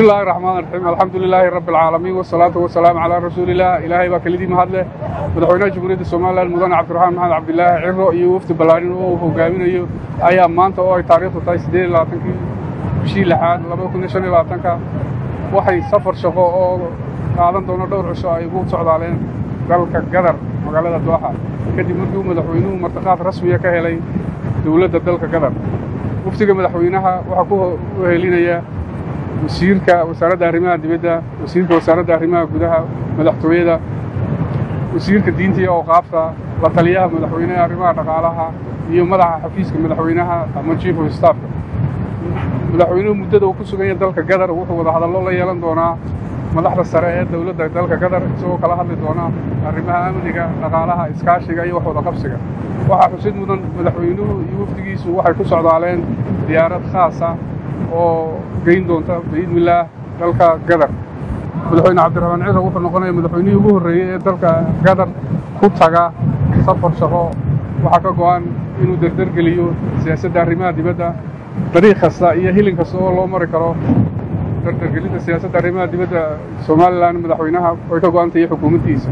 بسم الله الرحمن الرحيم، الحمد لله رب العالمين، والصلاة والسلام على رسول الله. Ilaahay baa kelidii mahadleh. Madaxweynaha Jamhuuriyadda Somaliland, mudane Cabdiraxmaan Maxamed Cabdilaahi Ciro, iyo wafdi ballaarin oo uu hogaaminayo ayaa maanta oo ay taariikhdu tahay 28-kii bishii lixaad 2025-ka waxay safar shaqo oo qaadan doono dhowr cisho ay ugu socdaaleen dalka Gadar, magaalada Dooxa, kadib markii uu madaxweynuhu martiqaad rasmiya ka helay dowladda dalka Gadar. Wafdiga madaxweynaha waxaa ku helinaya wasiirka wasaaradda arrimaha dibadda, wasiirka wasaaradda arrimaha gudaha, madaxtooyada, wasiirka diinta iyo awqaafta, la taliyaha madaxweynaha arrimaha dhaqaalaha iyo madaxa xafiiska madaxweynaha ama chief of staffka. Madaxweynuhu muddada uu ku sugan yahay dalka Gadar wuxuu wada hadallo la yeelan doonaa madaxda sare ee dowladda dalka Gadar, isagoo kala hadli doona arrimaha amniga, dhaqaalaha, iskaashiga iyo wax wada qabsiga. Waxaa xusid mudan, madaxweynuhu iyo wafdigiisu waxay ku socdaaleen diyaarad khaasa oo geyn doonta biidnillaah dalka Gadar. Madaxweyne Cabdiraxmaan Ciro wuxuu noqonaya madaxweynihii ugu horreeyey ee dalka Gadar ku taga safar shaqo. Waxaa ka go'an inuu derdergeliyo siyaasadda arrimaha dibadda, dariiq kasta iyo hilin kasta oo loo mari karo dardargelinta siyaasadda arrimaha dibadda Somaliland. Madaxweynaha way ka go'an tahay xukuumaddiisa.